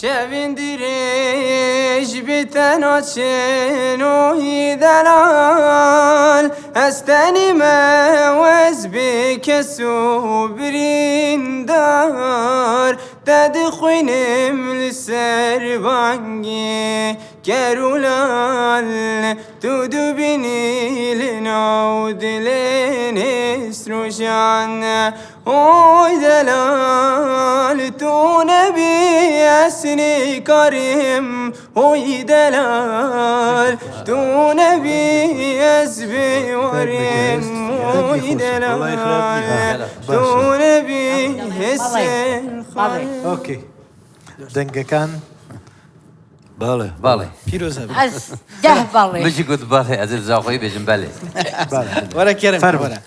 شەڤین درێژ بیتە ناچن و دەلال ئەستەنی مەوەز بێکەس و بریندار تەدخوینم لەسەر بانگی کەرولال تو دبینی لەناو دلێ نسروژان ئۆی دەلال تو نەبی ئەسنی کارم ئۆی دەلال تو نەبی ئەس بێوارم ئۆی دەلال تو نەبی حسێن خان. ئۆکەی دەنگەکان بەڵێ بەڵێ. پیرۆزە بێ. ئەز دە بەڵێ. مژی گوت بەڵێ ئەز زاخۆی بێژم بەلێ. بەڵێ. وەرە کەرم فەرموو. وەرە.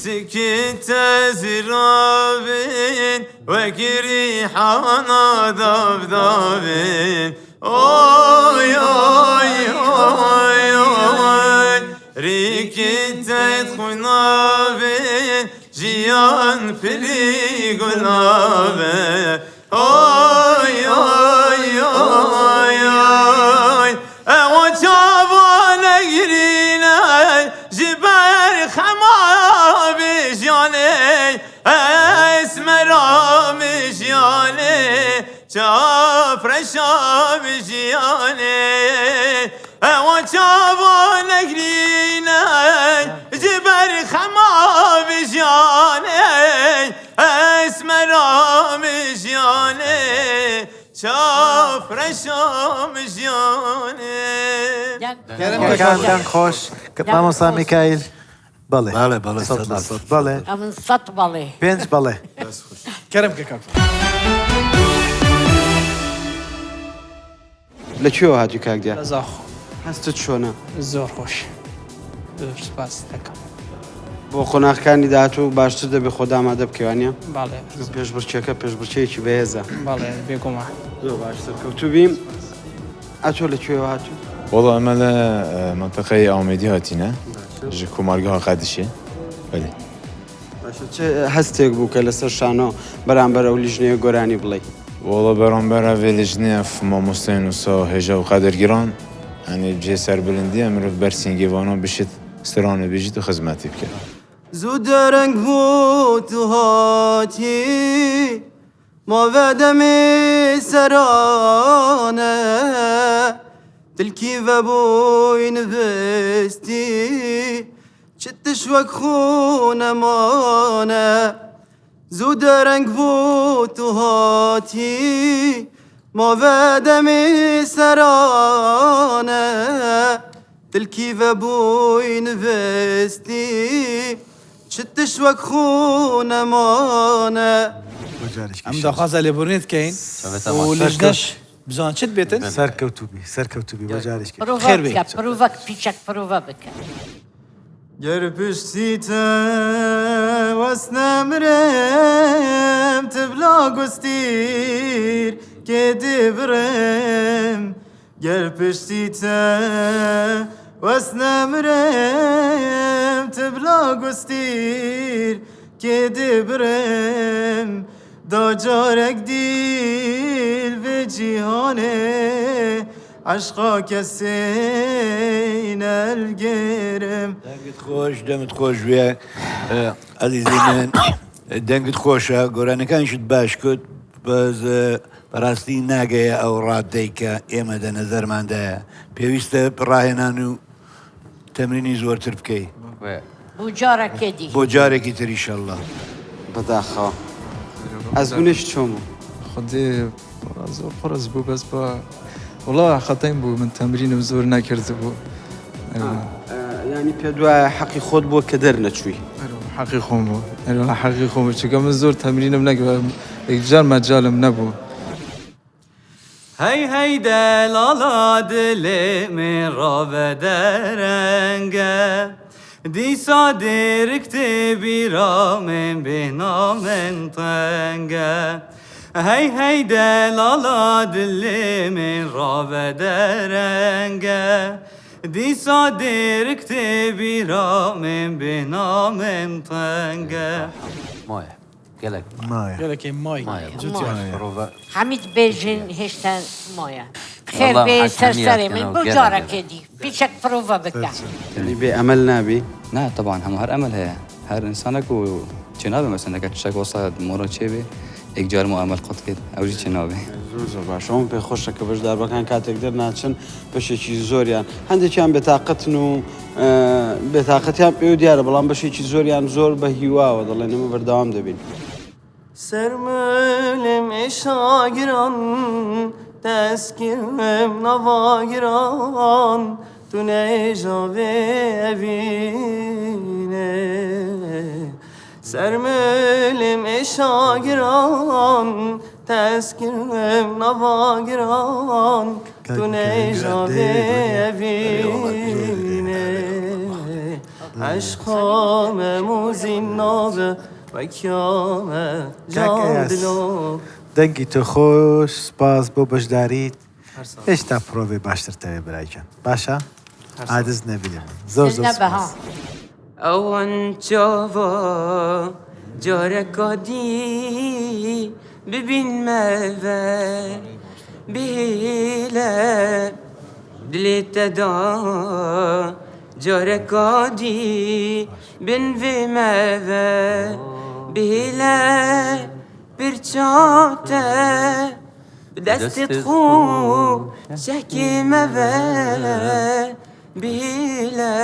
سكت زرابين وكريحانا دبدبين اوي اوي اوي اوي ريكت خنابين جيان فري قلابين اوي اوي اوي اوي او چاوان گرینه جبر خما بجانه اسمرام جانه چاپرشا بجانه او چاوان گرینه جبر خما بجانه اسمرام جانه چاپرشا بجانه دەنگەکان دەنگ خۆش مامۆستا میکایل بەڵێ. بەڵێ بەڵێ سەد سەد لە لە سەد سەد. بەڵێ. ئەمن سەد بەڵێ. پێنج بەڵێ. کەرم کە کاک. لە کوێوە هاتووی کاک دیار؟ لە زاخۆ. هەستت چۆنە؟ زۆر خۆش، زۆر سوپاس دەکەم. بۆ قۆناغەکانی داهاتوو باشتر دەبێ خۆت ئامادە بکەی وانییە؟ بەڵێ. پێشبڕکێکە پێشبڕکێیەکی بەهێزە. بەڵێ بێگومان. زۆر باش سەرکەوتوو بیم. ئەتۆ لە کوێوە هاتووی؟ وەڵا ئەمە لە مەنتەقەی ئامێدی هاتینە ji کۆمارگەها قەدشێ. بەلێ. باشە چ هەستێک بوو کە لەسەر شانۆ بەرامبەر ئەو لیژنەیە گۆرانی بڵێی؟ وەڵا بەرامبەر ئەڤێ لیژنەیە مامۆستایان وسا هێژا و قەدرگران یعنی جێ سەربلندیە مرۆڤ بەر سینگێ بشێت سترانە بێژیت و خزمەتی بکەن. زوو دەرەنگ بوو تو هاتی ماوە دەمی سەرانە تلکی ڤەبووی نڤستی چ وەک خونەمانە زوو دەرەنگ بوو تو هاتی ماوە دەمی سەرانە تلکی ڤەبووی نڤستی چ وەک خونەمانە. ئەم داخوازە لێبوردنێ بکەین و لیژنەش بزان چت بێتن. سەرکەوتوو بی سەرکەوتوو بی بۆ جارێکی پرۆڤە خێر بێ. بکە پرۆڤە پیچەک پرۆڤە بکە. گەر پشتی تە وەسنە مرم تبلا گوستیر کێ دبرم گەر پشتی تە وەسنە مرم تبلا گوستیر کێ دبرم دا جارێک دیل vê cîhanê عشقا کەسێ نەلگرم. دەنگت خۆش، دەمت خۆش بێ ئەزیزی من. دەنگت خۆشە، گۆرانەکانیشت باش کرد، بەس بەڕاستی ناگەیە ئەو ڕادەی کە ئێمە دە نەزەرماندایە. پێویستە ڕاهێنان و تەمرینی زۆرتر بکەی. بۆ جارێکی دی. بۆ جارێکی تر ئیشەڵڵا. بەداخەوە. ئەزموونێکی چۆن بوو؟ خودێ زۆر قورس بوو، بەس بە وەڵا خەتەیم بوو، من تەمرینم زۆر نەکردبوو. یانی پێت وایە حەقی خۆت بووە کە دەرنەچووی؟ حەقی خۆم بوو، ئەرێ حەقی خۆم بوو، چونکە من زۆر تەمرینم نەکرد، یەکجار مەجالم نەبوو. هەی هەی دەلالا دلێ من ڕاڤە دەرەنگە دیسا دێرک تێ بیرا من بێهنا من تەنگە هەی هەی دەلالا دلێ من ڕاڤە دەرەنگە دیسا دێرک تێ بیرا من بێهنا من تەنگە. مایە گەلەک مایە. گەلەکەی مای. مایە. جوتیان. پرۆڤە. حەمید بێژن هێشتا مایە. خێر وەڵا بێ حەز سەر هەمیات سەرێ من کەنەوە بۆ گەلەک جارەکێ دی پیچەک پرۆڤە بکە. یانی بێ ئەمەل نابی؟ نا تەبعەن هەموو هەر ئەمەل هەیە هەر ئینسانەک و چێ نابێ مەسەن ئەگەر تشتەک وەسا مۆرە چێ بێ یەکجار مو ئەمەل قوت کرد ئەو ژی چێ نابێ. زۆر زۆر باشە ئەوم پێ خۆشە کە بەشداربەکان کاتێک دەرناچن بەشێکی زۆریان هەندێکیان بێتاقەتن و بێتاقەتیان پێوە دیارە بەڵام بەشێکی زۆریان زۆر بە هیواوە دەڵێن ئێمە بەردەوام دەبین. سەرملم ئێشاگران دەستگیرم ناواگران تو نێژاوێ ئەڤینێ سەرملم ئێشاگران دەستگیرم ناواگران تو نێژاوێ ئەڤینێ عشقامە موزین ناوە وەکیامە کاک جان ئەیاس دلۆ. دەنگی تۆ خۆش، سپاس بۆ بەشداریت. هێشتا پرۆڤەی باشتر تەوێ برایکەن. باشە؟ عادز نەبی لە من. زۆر زۆر نەبە ها. سپاس. ئەوان چاوە جارەکە دی ببینمەوە بهێلە دلێ تەدا جارەکە دی بنڤێمەوە بهێلە پرچاتە بدەستت خۆ شەکێمەوە بهێلە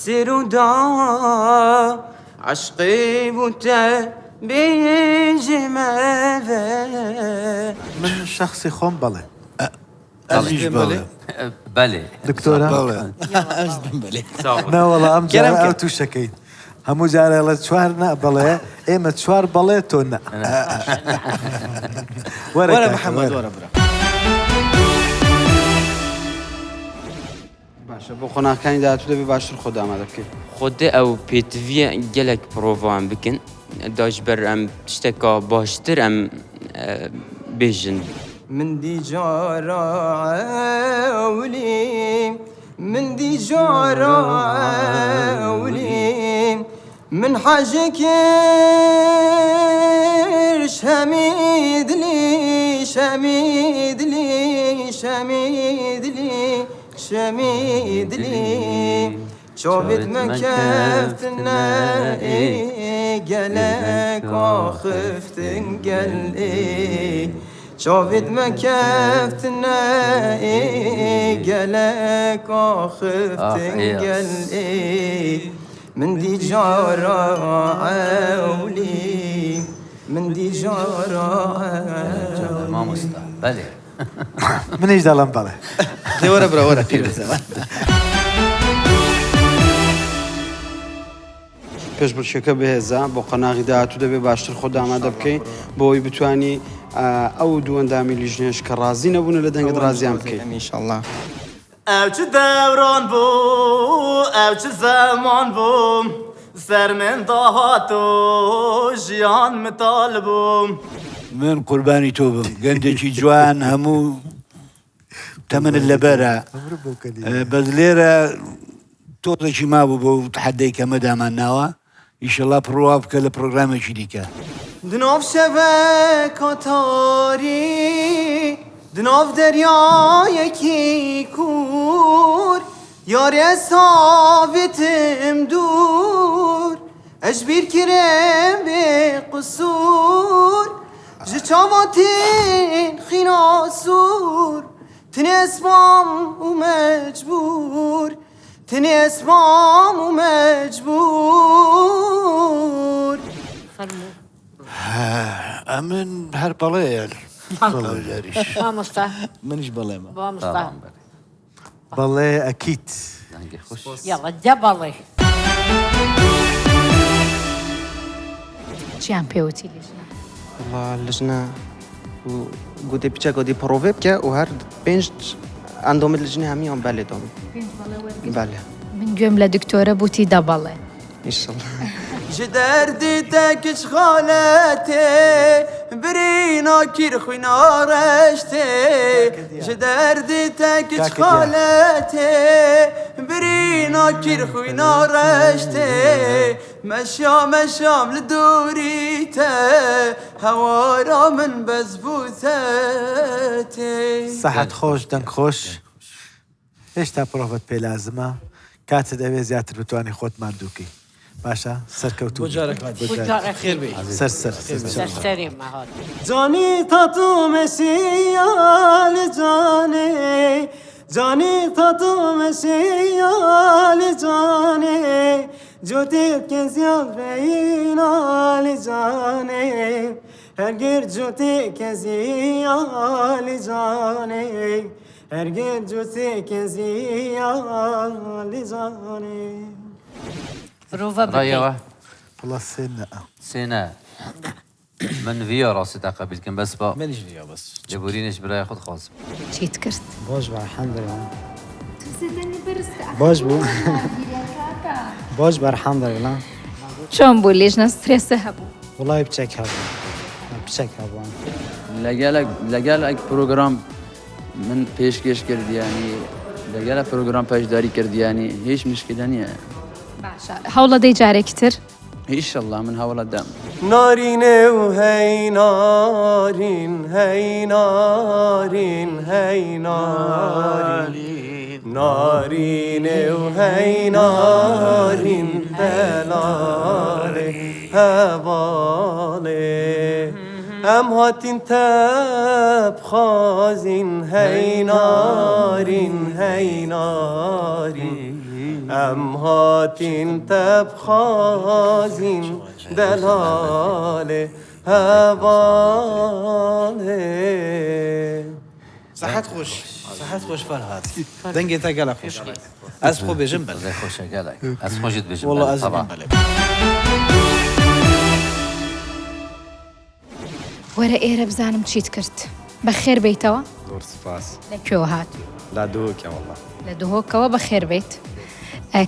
سرودا عشقی بوتە بێژمەوە. من شەخسی خۆم بەڵێ. ئەزیش بەڵێ. بەلێ. دکتۆرە؟ بەڵێ. بەلێ. نەوەڵا ئەم جارە گەرم ئەو کە. تووشەکەین. هەموو جارێ ڵێ چوار نا بەڵێ، ئێمە چوار بەڵێ تۆ نا. وەرە وەرە کاکە، محەممەد وەرە. وەرە برا. باشە بۆ قۆناغەکانی داهاتوو دەبێ باشتر خۆت ئامادە بکەیت. خودێ ئەو پێتڤیە گەلەک پرۆڤان بکەن داش بەر ئەم شتێکا باشتر ئەم بێژن. من دی جارا عەولی من دی جارا عەولی من حەژ کرد شەمیدلی شەمیدلی شەمیدلی شەمیدلی چاوت من کەفتنە گەلەک ئاخفتن گەلێ چاوت من کەفتنە گەلەک ئاخفتن گەلێ من دی جارا عەولی من دی جارا مامۆستا بەلێ. منیش دەڵێم بەڵێ. دێ وەرە برا وەرە پیرۆزە. پێشبڕکێکە بەهێزە بۆ قۆناغی داهاتوو دەبێ باشتر خۆت ئامادە بکەی بۆ ئەوەی بتانی ئەو دوو ئەندامی لیژنەیەش کە ڕازی نەبوون لە دەنگت ڕازیان بکەی. ئینشەڵڵا. ئەو چ دەوران بوو ئەو چ زەمان بوو سەر من داهات و ژیان متال بوو. من قوربانی تۆ بم گەنجێکی جوان هەموو تەمەنت لەبەرە بەس لێرە تۆزێکی مابوو بۆ تحەدەی کە مەدامان ناوە ئیشەڵا پڕوا بکە لە پرۆگرامێکی دیکە. دناف شەڤەکا تاری دناو دەریایەکی کوور یارێ ساویتم دوور ئەژ بیر کرم بێ قسوور ژ چاواتین خینا سوور تنێ ئەسمام و مەجبوور تنێ ئەسمام و مەجبوور. فەرموو. ئەمن هەر بەڵێ جاریش. مامۆستا. منیش بەڵێمە. مامۆستا. بەڵێ ئەکید. یاڵا دە بەڵێ. چیان پێوتی لیژنە؟ وەڵا لجنە و گوتێ پیچەکە دی پڕۆڤێ بکە و هەر پێنج ئەندامت لجنە هەمیان بەلێ دام. پێنج بەڵێ وەرگرت؟ بەلێ. من گوێم لە دکتۆرە بوتی دە بەڵێ. ئیشەڵا. ژ دەردی تە کچ خالەتێ برینا کیر خوینا ڕەشتێ ژ دەردی تە کچ خالەتێ برینا کیر خوینا ڕەشتێ مەشا مەشام لە دووری تە هەوارا من بەس بوو تێ. سەحەت خۆش دەنگ خۆش هێشتا پرۆڤەت پێ لازمە کاتت ئەوێ زیاتر بتوانی خۆت ماندوو کەی باشە سەرکەوتوو بۆ جارێک هاتی. بۆ جارێک خێر بێی. سەر سەر خێر بێی. سەر سەرێ مەهات. جانی تاتو مەشیال جانێ جانی تاتو مەشیال جانێ جوتێت کەزیان بەینال جانێ هەرگر جوتێ کەزیال جانێ هەرگر جوتێ کەزیال جانێ. پرۆڤە بکەی. ڕایەوە وەڵا سێ نە. سێ نە. من ڤیا ڕاستی تا قەبیل کەم بەس با منیش ڤیا بەس. لێبورینش برای خۆت خوازم. چیت کرد؟ باش بوو الحمدللە. تۆزێ دەنگت بەرز کە. باش بوو. باش بوو الحمدللە. چۆن بوو لیژنە سترێسە هەبوو؟ وەڵای بچەک هەبوو. بچەک هەبوو. لەگەلەک لەگەلەک پرۆگرام من پێشکێش کردیانی لەگەلە پرۆگرام پەشداری کردیانی هیچ مشکلە نییە. باشە هەوڵەدەی جارێکی تر؟ ئیشەڵا من هەوڵەدەم. نارینێ و هەی نارین هەی نارین هەی نارین نارینێ و هەی نارین دەلالێ هەڤاڵێ ئەم هاتین تە بخوازین هەی نارین هەی نارین ئەم هاتین تە بخوازین دەلالێ هەڤاڵێ. سەحەت خۆش سەحەت خۆش فەرهاد دەنگێ تا گەلە خۆش ئەس خۆ بێژم بەلێ خۆشە گەلەک ئەس خۆشت بێژم وەڵا بەلێ ئەس تەبعەن. بەلێ. وەرە ئێرە بزانم چیت کرد. بەخێر بێیتەوە. زۆر سوپاس. لە کوێوە هاتووی؟ لە دهۆکە وەڵا. لە دهۆکەوە بەخێر بێیت.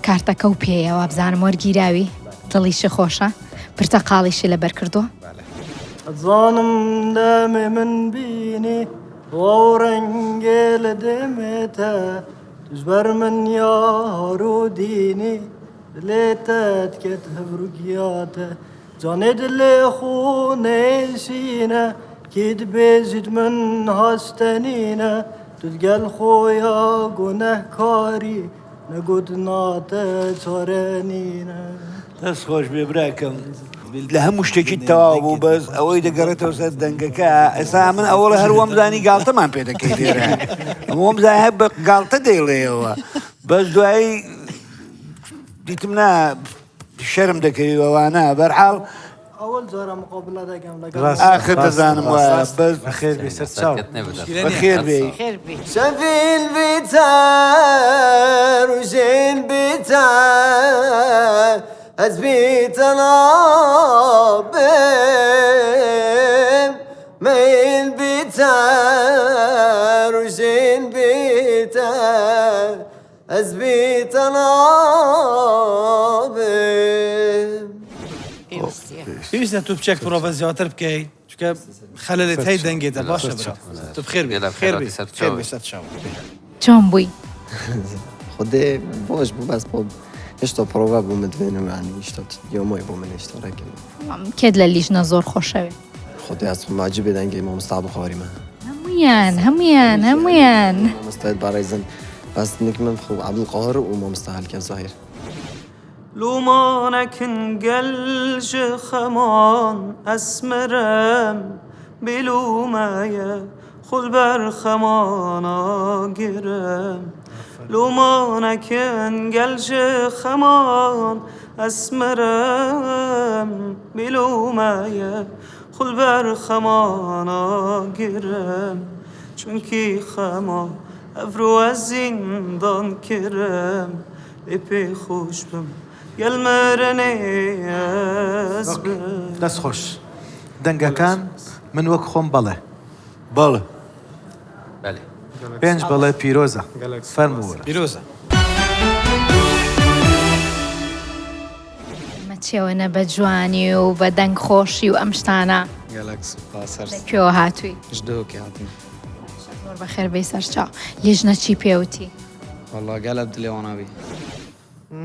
کارتەکە و پێیە وابزانم وەرگیراوی دڵیشی خۆشە پرتەقاڵیشی لەبەر کردووە. ئەزانم دەمێ من بینی وەو ڕەنگێ لە دەمێتە توش بەر من یار و دینی دلێ تەتکەت هەبر و گیاتە جانێ دلێ خونێشینە کی دبێژیت من هاستەنینە تو دگەل خۆیا گونەهکاری نەگوت ناتە چارە نینە. دەست خۆش بێ براکەم لە هەموو شتێکی تەواو بوو بەس ئەوەی دەگەڕێتەوە سەر دەنگەکە ئێستا من ئەوەڵە هەر وەم زانی گاڵتەمان پێ دەکەی لێرە وەم زانی هەر بە گاڵتە دەیڵێیەوە بەس دوایی دیتم نا شەرم دەکەوی ئەوانە بەرحاڵ ئەوەل جارە مقابلە دەکەم لەگەڵ ئاخر دەزانم وایە بەس بەخێر بێی سەر چاو. بەخێر بێی. شەڤیل بیتە ڕوژین بیتە ئەز بیتە نابم مەیل بیتە ڕوژین بیتە ئەز بیتە نابم. پێویستە تۆ بچێک پرۆڤە زیاتر بکەی چونکە خەلەلت هەی دەنگێتە باشە برا تۆ بخێر بێ خێر بێ خێر بێ سەر چاو. چۆن بووی؟ خودێ باش بوو بەس بۆ هێشتا پرۆڤە بوو مدوێنم یعنی هێشتا یۆمای بۆ من هێشتا ڕێکم. کێت لە لیژنە زۆر خۆشەوێ؟ خودێ ئەس خۆم عجیبێ دەنگی مامۆستا عەبدولخواریمە. هەمووی. هەموویان هەموویان هەموویان. مامۆستایت بەڕێزن بەس نک من خۆ عەبدولقاهر و مامۆستا هەلکەف زاهیر. لومانەکن گەل ژ خەمان ئەسمرم بیلومەیە خول بەر خەمانا گرم لومانەکن گەل ژ خەمان ئەسمرم بیلومەیە خول بەر خەمانا گرم چونکی خەما ئەڤرو ئەز زیندان کرم لێ پێ خۆش بم گەل مرنێ ئەز بم. دەست خۆش دەنگەکان من وەک خۆم بەڵێ. بەڵێ. بەلێ. پێنج بەڵێ پیرۆزە فەرموو وەرە. پیرۆزە. ئەمە چێوەنە بە جوانی و بە دەنگ خۆشی و ئەم شتانە. گەلەک سوپاس هەر. لە کوێوە هاتووی؟ ژ دهۆکی هاتم. باشە زۆر بەخێر بێی سەرچاو. لیژنە چی پێوتی؟ وەڵا گەلەک دلێ وانە بی.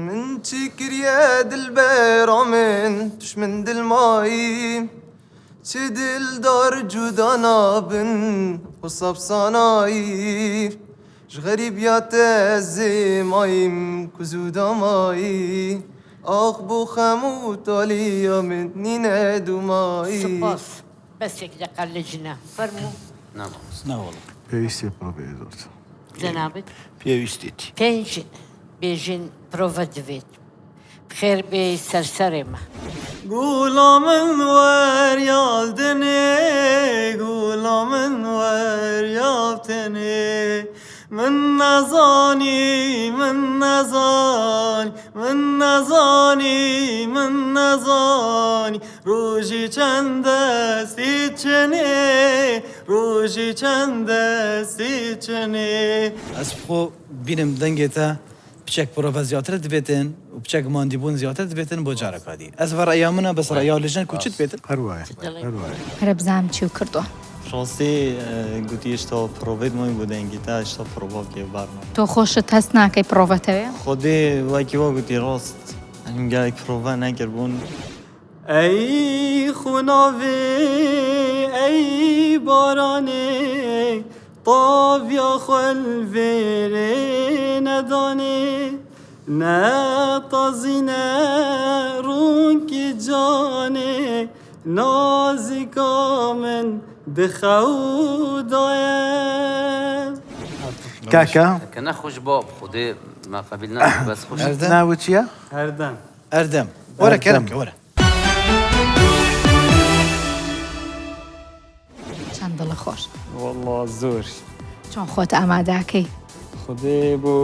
من چی کریە دلبەرا من توش من دل مایی چ دلدار جودا نابن وسا بسانایی ژ غەریبیا تە زێ ماییم کو زودا مایی ئاخ بۆ خەم و تالییا من نینە دومایی. سوپاس بەس یەک دەقە لجنە فەرموو. نا مامۆستا. نا وەڵا. پێویستی پرۆڤەیە زۆر. جەنابت. پێویستێتی. پێنج بێژن پرۆڤە دڤێت. بخێر بێی سەر سەرێ مە. گوڵا من وەریال دنێ گوڵا من وەریال تنێ من نەزانی من نەزانی من نەزانی من نەزانی ڕۆژی چەند دەستی چنێ ڕۆژی چەند دەستی چنێ. ئەز خۆ بینم دەنگێتە پچەک پرۆڤە زیاتر دبێتن و پچەک ماندیبوون زیاتر دبێتن بۆ جارەکا دی ئەز ڤە ڕەیا منە بەس ڕەیا لژەن کو چت بێتن. هەر وایە هەر وایە. وەرە بزانم چیو کردوە. ڕاستی گوتی هێشتا پرۆڤێت مای بۆ دەنگی تا هێشتا پرۆڤا بکەی بارمە. تۆ خۆشت هەست ناکەی پرۆڤەتەوێ؟ خودێ وەکی وا گوتی ڕاست ئەنیم گەلێک پرۆڤە نەکردبوون. ئەی خوناڤێ ئەی بارانێ تاڤیا خوەل ڤێرێ نەدانێ نە تەزینە ڕوونکی جانێ نازیکا من دخەودایە. کاکە. کە نەخۆش با خودێ ما قەبیل ناکە بەس خۆش. ناوت چییە؟ هەردەم. ئەردەم وەرە کەرم کە وەرە. چەند دڵە خۆش. وەڵا زۆر. چۆن خۆت ئامادەکەی؟ خودێ بۆ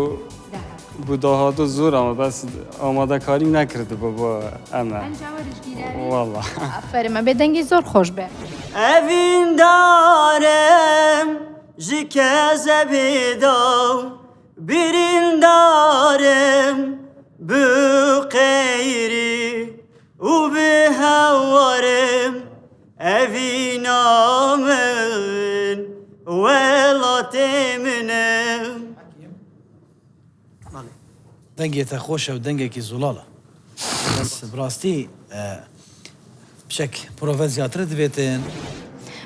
بۆ داهاتوو زۆر ئەمە بەس ئامادەکاریم نەکردبوو بۆ ئەمە. وەڵا. ئافەرم ئەبێ دەنگی زۆر خۆش بێ. ئەڤیندارم ژ کەزەبێ دا بریندارم بو قەیری و بهەوارم ئەڤینا من وەڵاتێ منم. دەنگێتە خۆشە و دەنگێکی زوڵاڵە بەس بڕاستی بچەک پرۆڤە زیاتر دبێتن.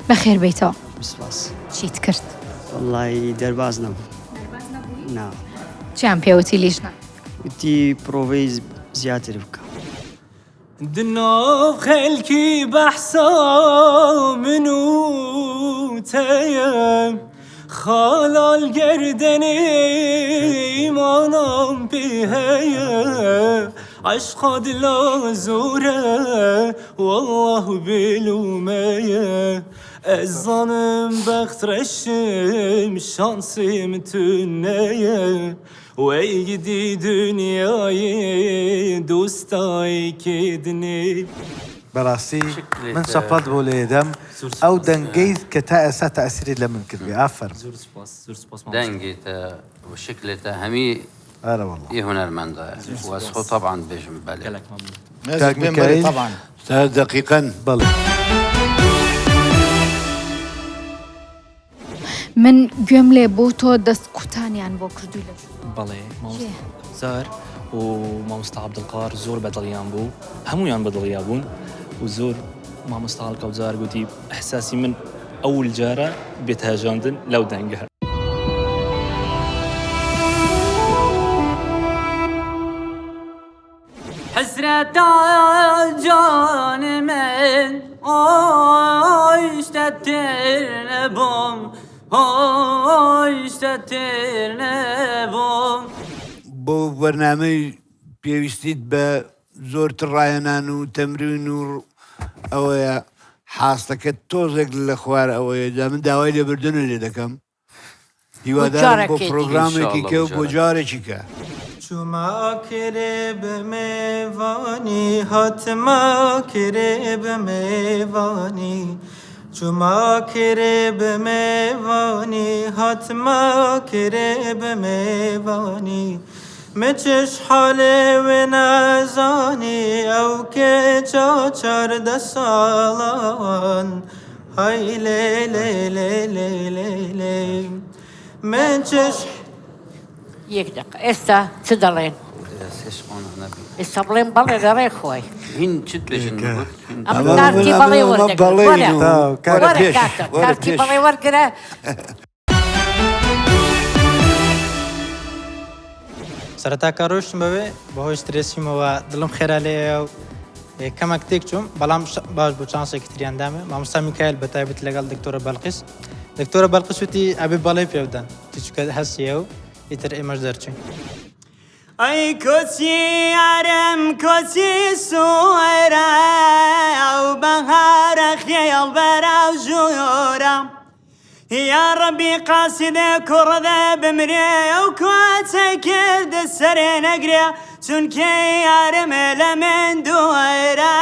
بەخێر بێیتەوە. سپاس. چیت کرد؟ وەڵی دەرباز نەبوو. دەرباز نەبووی؟ نا. چیان پێ وتی لیژنە؟ وتی پرۆڤەی زیاتر بکە. دناو خەلکی بەحسا من و تەیە خالال گەردەنێ ئیمانام پێ هەیە عەشقا دلا زۆرە وەڵڵاه بێلومەیە ئەزانم بەخت ڕەشم شانسم تونەیە وەی گدی دنیایێ دۆستای کێ دنێ. بەراستی من چەپڵەت بۆ لێدەم ئەو دەنگەی کە تا ئێستا تەئسیری لە من کردبێ ئافەرم. دەنگێتە و شکلێتە هەمی ئارە واللە. ئی هونەرمەندایە و ئەز خۆ تەبعەن بێژم بەلێ. کاک میکایل تا دەقیقەن. بەڵێ. من گوێم لێ بوو تۆ دەست کوتانیان بۆ کردووی لە ژوورەوە. بەڵێ کێ؟ مامۆستا زار و مامۆستا عەبدولقار زۆر بەدڵیان بوو هەموویان بەدڵیا بوون و زۆر مامۆستا هەڵکەوت زار گوتی ئیحساسی من. ئەول جارە بێت هەژاندن لەو دەنگە. حسرەتا جان من ئۆیشتە تێر نەبووم ئۆیشتە تێر نەبووم. بۆ بەرنامەی پێویستیت بە زۆرتر ڕاهێنان و تەمرین و ئەوەیە حاستەکەت تۆزێک لە خوار ئەوەیە جا من داوای لێبردنت لێ دەکەم هیوادارم بۆ پرۆگرامێکی کە و بۆ جارێکی کە. چوومە ئاکرێ بە مێوانی هاتمە ئاکرێ بە مێوانی چوومە ئاکرێ بە مێوانی هاتمە ئاکرێ بە مێوانی مچش حالێ وێ نەزانی ئەو کێچە 14 ساڵان هەی لێ لێ لێ لێ لێ لێ مچش یەک دەقە ئێستا چ دەڵێن؟ ئێستا بڵێن بەڵێ لە ڕێ خۆی. هین چت بێژن ئەم کارتی بەڵێ وەردەگرم. وەرە وەرە کاکە کارتی بەڵێ وەرگرە. سەرەتا کە ڕۆیشتم بەوێ بەهۆی سترێسیمەوە دڵم خێرا لێیە و کەمێک تێک چووم بەڵام باش بوو چانسێکی تریان دامێ مامۆستا میکایل بە تایبەت لەگەڵ دکتۆرە بەلقیس دکتۆرە بەلقیس وتی ئەبێ بەڵێ پێ بدەن چونکە هەستیە و ئیتر ئێمەش دەرچوین. ئەی کۆچی یارم کۆچی سوورە ئەو بەهارە خێڵ بەرەو ژوورە یا ڕەبی قاسدە کوڕدە بمرێ ئەو کۆچەی کرد سەرێ نەگرێ چونکە یارم لە من دوورە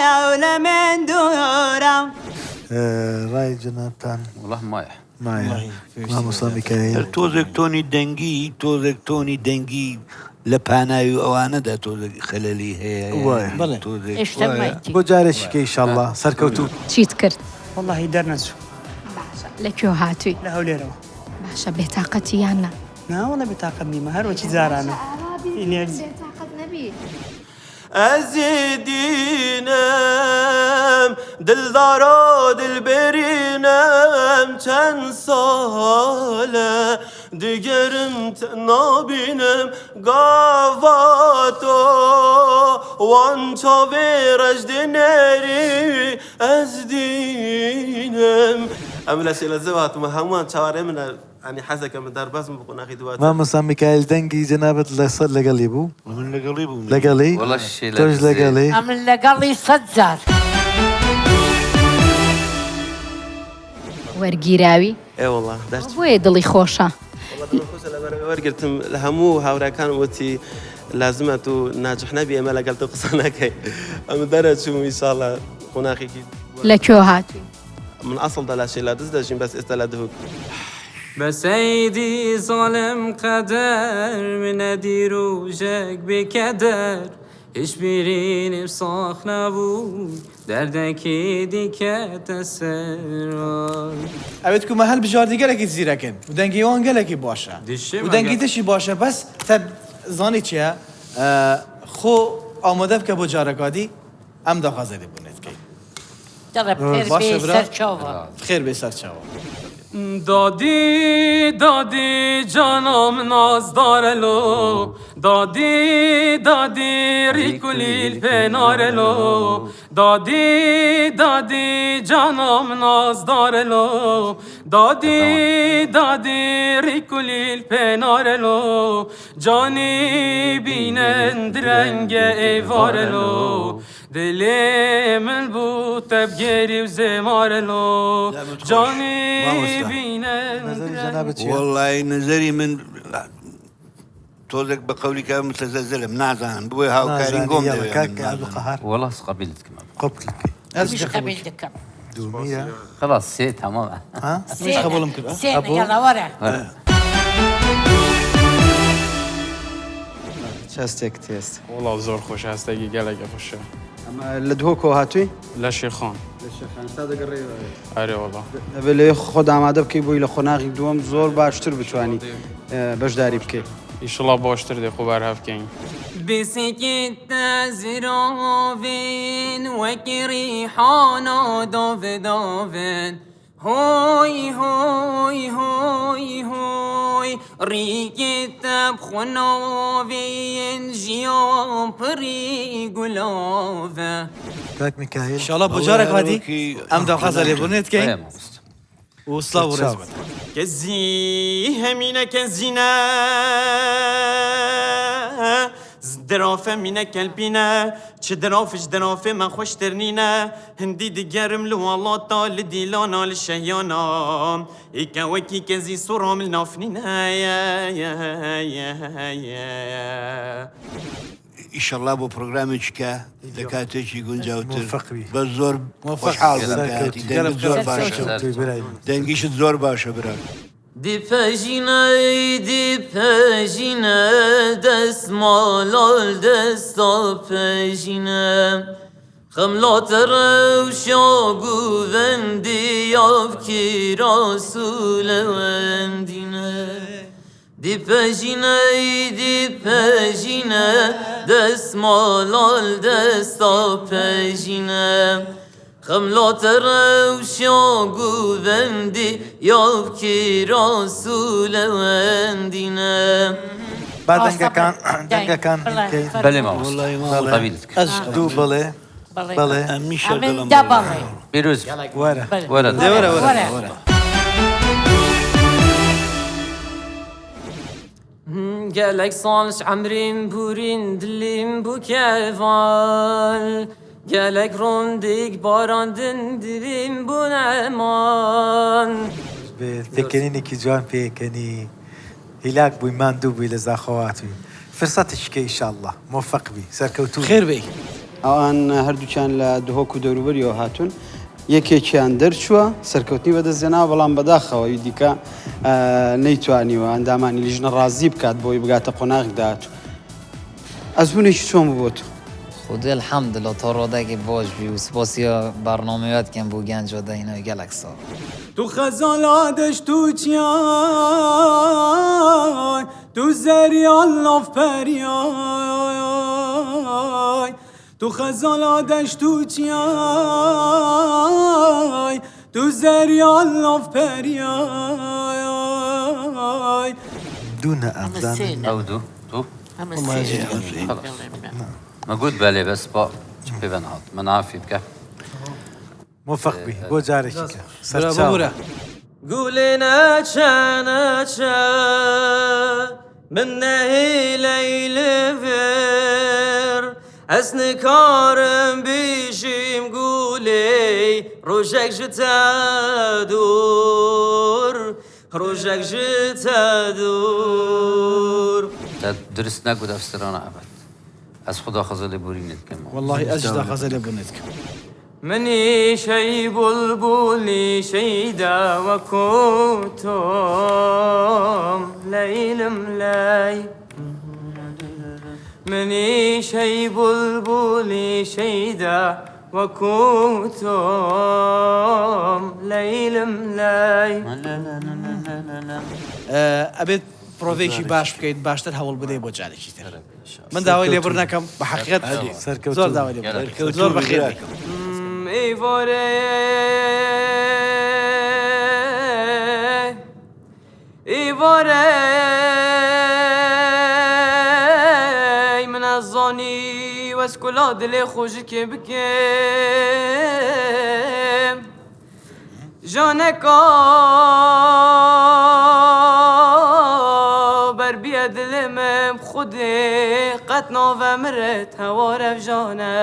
ئەو لە من دوورە. ڕای جەنابتان؟ وەڵا مایە. مایە. مامۆستا میکایل؟ تۆزێک تۆنی دەنگی تۆزێک تۆنی دەنگی لە پاناوی و ئەوانەدا تۆزێک خەلەلی هەیە وایە. بەڵێ تۆزێک وایە. بۆ جارێکی کە ئیشەڵا سەرکەوتوو. چیت کرد؟ وەڵاهی دەرنەچوو. باشە لە کوێ هاتووی؟ لە هەولێرەوە. باشە بێتاقەتی یان نا؟ نا وەڵا بێتاقەت نیمە هەر وەکی جارانە. بێتاقەت نەبی. ئەزی دینم دلدارا دلبرینم چەند ساڵە دگرم نابینم گاڤاتۆ وان چاوێ ڕەش دنێری ئەز دینم ئەم لە شێلەزەوە هاتوومە هەمووان چاوەڕێ منە ینی حەزەکەم من دەربازم بۆ قۆناغی دواتر. مامۆستا میکایل دەنگی جەنابت لەسەر لەگەڵی بوو؟ من لەگەڵی بووم. لەگەڵی؟ وەڵا تۆش شێلەدزێ. لەگەڵی؟ ئەمن لەگەڵی سەد جار. وەرگیراوی؟ ئێ وەڵا دەرچووم. بۆیە دڵی خۆشە. وەڵا دڵم خۆشە لەبەر ئەوەی وەرگرتم لە هەموو هاوراکانم وتی لازمە تو ناجح نەبی ئێمە لەگەڵ تۆ قسە نەکەین ئەمن دەرەچووم ئیشاڵا قۆناغێکی لە کوێ هاتووی؟ من ئەسڵدا لە شێلادز دەژیم بەس ئێستا لە دهۆک. بە سەیدی زاڵم قەدەر منە دیروژەک بێ کەدەر هیچ بیرینم ساخ نەبوو دەردەکی دیکەتە سەر وای. ئەوێت کو مە هەلبژاردی گەلەکی زیرەکن و دەنگی وان گەلەکی باشە و دەنگی تشی باشە بەس تە زانی چیە خۆ ئامادە بکە بۆ جارەکادی ئەم داخوازە لێ بوونێت کەی. دەڵێ بخێر باشە بێ برا سەر چاوە. بخێر بێ سەر چاوە. دادی دادی جانم نازدارە لۆ دادی دادی ریکولیل پێنارە لۆ دادی دادی جانم نازدارە لۆ دادی دادی ریکولیل پێنارە لۆ جانی بینن درەنگە ئێوارە لۆ دلێ من بوو تەبگێری و زێمارە لۆ جانی بینن وەڵی نەزەری من تۆزێک بە قەولی کە متەزەلزلم نازانم بۆیە هاوکارین گۆم دەوێ من نازانم. وەڵا قبیلت کەم منیش قەبیل دەکەم. خلاص سێ تەمام. سێ سێ یەڵا وەرە. چ هەستێکت هێست؟ وەڵا زۆر خۆشە هەستێکی گەلێکە خۆشە. ئەمە لە دهۆکەوە هاتووی؟ لە شێخان. لە شێخان تا دەگەڕێیەوە؟ ئەرێ وەڵا. دەبێت لەوێ خۆت ئامادە بکەی بۆی لە قۆناغی دووەم زۆر باشتر بتوانی بەشداری بکەی. ئیشەڵا باشتر دێ خۆ بەرهەڤ کەین. بسکت زراوین وەکی ڕیحانا داڤ داڤن. هۆی هۆی هۆی هۆی ڕیکێتە بخۆناوێن ژیان پڕی گولاڤە. کاک میکایل. ئیشاڵا بۆ جارێک وادی ئەم داخوازە لێبوردنێ دکەین و سڵاو و ڕێز. کەزی هەمینە کەزینە درافە مینە کەلپینە چ درافش درافێ مە خۆشتر نینە هندی دگەرم لە وڵاتا لە دیلانا لە شەهیانا ئیکە وەکی کەزی سوڕام لە نافنینە. ئیشەڵا بۆ پڕۆگرامێکی کە لە کاتێکی گونجاوتر بەس زۆر خۆشحاڵ بووم کە هاتی دەنگت زۆر باشە دەنگیشت زۆر باشە برا. دی پەژینە دی پەژینە دەستماڵال دەستا پەژینە خەملات ڕەوشا گوڤەندی یاڤ کیراس و لەوەندینە دی پەژینە دی پەژینە دەستماڵال دەستا پەژینە خەملات ڕەوشا گوڤەندی یاڤ کیراس و لەوەندینە. با دەنگەکان دەنگەکان بکەین. بەلێ مامۆستا قەبیلت کرد. دوو بەڵێ بەڵێ. ئەمن دە بەڵێ. پیرۆز وەرە وەرە وەرە وەرە. گەلەک ساڵش عەمریم بورین دلیم بوو کەڤال گەلەک ڕۆندیک باراندن دلیم بوو نەمان. پێکەنینێکی جوان پێکەنی هیلاک بووی ماندوو بووی لە زاخۆوە هاتووی فرسەتێکی کە ئیشاڵڵا مۆفەق بی سەرکەوتوو بی. خێر بێی. ئەوان هەردووکیان لە دهۆک و دەوروبەریەوە هاتوون، یەکێکیان دەرچووە سەرکەوتنی بەدەستهێناوە، بەڵام بەداخەوە ئەوی دیکە نەیتوانیوە ئەندامانی لیژنە ڕازی بکات بۆی بگاتە قۆناغی داهاتوو. ئەزموونێکی چۆن بوو بۆ تۆ؟ خودێ الحمدللە تا ڕادەیەکی باش بی و سپاسی بەرنامەیات کەم بۆ گەنجا دەینای گەلەک ساغ. تو خەزالا دەشت و چیای تو زەریا لاف پەریای تو خەزالا دەشت و چیای تو زەریا لاف پەریای. دوو نا ئەمزانم. ئەو دوو تو ما گوت بەلێ بەس با چ پێ بەنهات من عافی بکە. مۆفەق بی بۆ جارێکی کە سەرچاوە. گولێ نەچە نەچە من نەهیلەی لڤر ئەس نکارم بیژیم گولێی ڕۆژێک ژ تە دوور ڕۆژێک ژ تە دوور. درست نەگوت ئەفسرانە ئەبەد ئەس خودا خەزە لێ بورینت کەم. وەڵاهی ئەزیش داخوازە لێ بورنت کەم. منی شەی بولبولی شەیدا وەکو تۆم لەیلم لای منی شەی بولبولی شەیدا وەکو تۆم لەیلم لای. ئەبێت پرۆڤەیەکی باش بکەیت باشتر هەوڵ بدەیت بۆ جارێکی تر من داوای لێبوردن ئەکەم بە حەقیقەت زۆر داوای لێبوردن ئەکەم زۆر بەخێر بێی. ئیوارێ من ئەزانی وەس کولا دلێ خۆشکێ بکێم ژانەکا بەربیە دلمم خودێ قەت ناڤە مرت هەوارە ژانە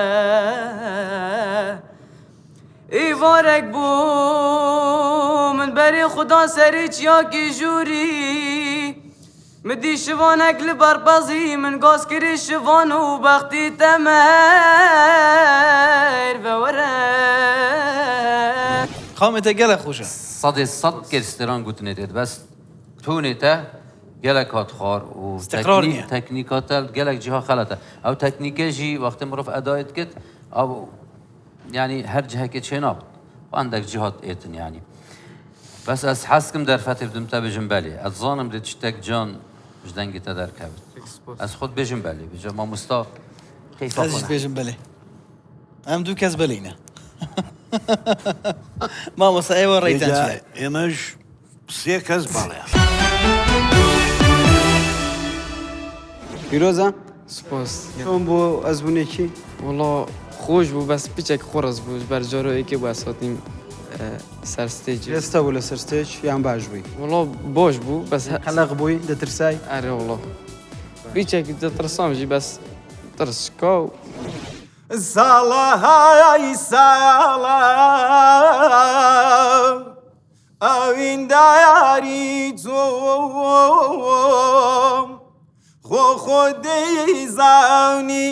ئیوارێک بوو من بەری خودا سەری چیاکی ژووری مدی شڤانەک لە بەرپەزی من گاز کری شڤان و بەختی تەمەر ڤەوەرە. خامێتە گەلە خۆشە. سەدێ سەد کێر ستران گوتنێ تێت بەس تونێ تە گەلەک هات خوار و استقرار نییە. تەکنیکاتە گەلەک جیها خەلەتە ئەو تەکنیکە ژی وەختێ مرۆڤ ئەدایت کرد ئەو یانی هەر جهەکێ چێ نابت ئەندەک جیهات ئێتن یانی بەس ئەس حەزکم دەرفەتێ بدم تە بێژم بەلێ ئەزانم دێ چتەک جان ژ دەنگی تە دەرکەوت ئەس خۆت بێژم بەلێ بێژە مامۆستا کەیفا ئەزیش خۆنە. بێژم بەلێ ئەم دوو کەس بەلینە. مامۆستا ئێوە ڕێتان چییە؟ ئێمەش سێ کەس بەڵێ. پیرۆزە سپاس. چۆن بۆ ئەزمونێکی؟ وەڵا خۆش بوو بەس پچێک قوڕس بوو بەر جارۆیەکێ بوو ئەساتیم سەر stage. ئێستا بوو لەسەر stage یان باش بووی؟ وەڵا باش بوو بەس قەلەق بووی دەترسای؟ ئەرێ وەڵا پیچێک دەترسام ژی بەس ترس شکا و ساڵەهای ساڵە ئەوینداری تۆم خۆ خۆ دەیزانی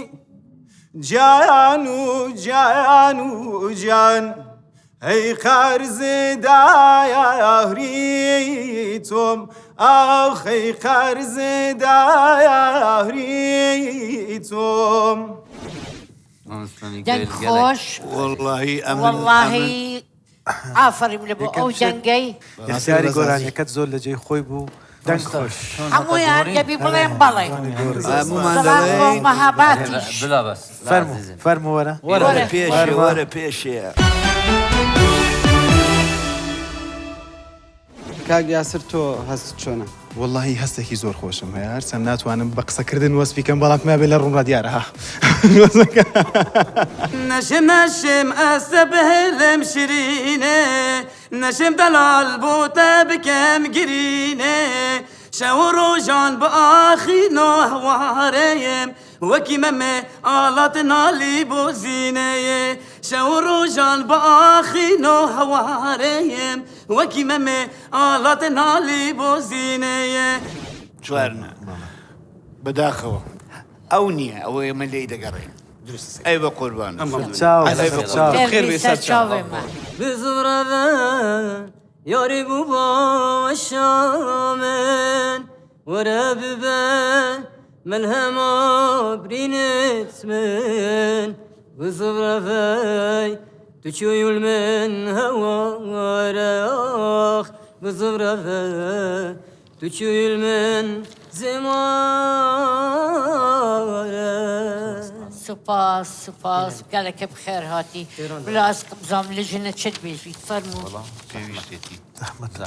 جان و جان و جان ئەی قەرزداری تۆم ئاخەی قەرزداری تۆم. دەنگ خۆش. وەڵاهی ئەمن وەڵاهی ئافەرم لە بۆ ئەو دەنگەی. اختیاری گۆرانیەکەت زۆر لە جێی خۆی بوو دەنگ خۆش. هەموویان دەبی بڵێن بەڵێ. هەموومان سڵاو بۆ دەڵێین. مەهاباتیش. بلا بەس فەرموو فەرموو وەرە. وەرە پێشێ وەرە پێشێ. کاک یاسر تۆ هەستت چۆنە؟ وەڵاهی هەستێکی زۆر خۆشم هەیە هەرچەند ناتوانم بە قسەکردن وەسفی کەم بەڵام پێم وابێ لە ڕوومڕا دیارە ها. نەشم نەشم ئەستە بهێلم شیرینێ نەشم دەلال بۆ تە بکەم گرینێ شەو و ڕۆژان بە ئاخین و هەوارێم وەکی مەمێ ئالات نالی بۆ زینێ شەو و ڕۆژان بە ئاخین و هەوارێم وەکی مەمێ ئالات نالی بۆ زینێ. چوار نا بەداخەوە ئەو نییە ئەوە ئێمە لێی دەگەڕێین ئەی بە قوربان ئەی بە قوربان. بزڕەڤە یاری بوو بۆ وەشامن وەرە ببە مەلهەما برینت من بزڕەڤەی تو چوویول من هەوارە ئاخ بزڕەڤە تو چوویل من زمارە. سوپاس سوپاس گەلەکە بخێر هاتی بلا ئەس بزانم لجنە چت بێژیت فەرموو. پێویستێتی. زەحمەتە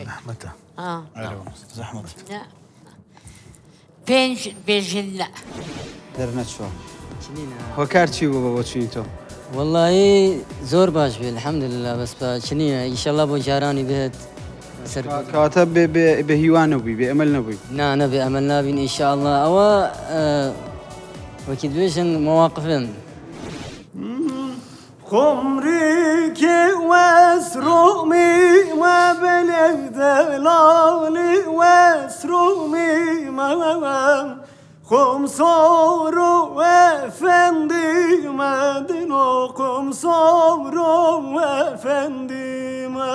زەحمەتە. زەحمەتە. پێنج بێژن نا. دەرنەچووە هۆکار چی بوو بە بۆچوونی تۆ؟ وەڵایی زۆر باش بێ الحمدللە بەس بە چنیە ئیشەڵا بۆ جارانی بێت سەر کەواتە بێ بێ بێ هیوا نەبووی بێ ئەمەل نەبووی؟ نا نە بێ ئەمەل نابین ئیشاڵڵا ئەوە وەکی دوێژن مەواقفن. خمرێکی وەسرۆمی مە بلێ دەلالی وەسرۆمی مە خمسارو ئەفەندیمە دنۆ قمسارو ئەفەندیمە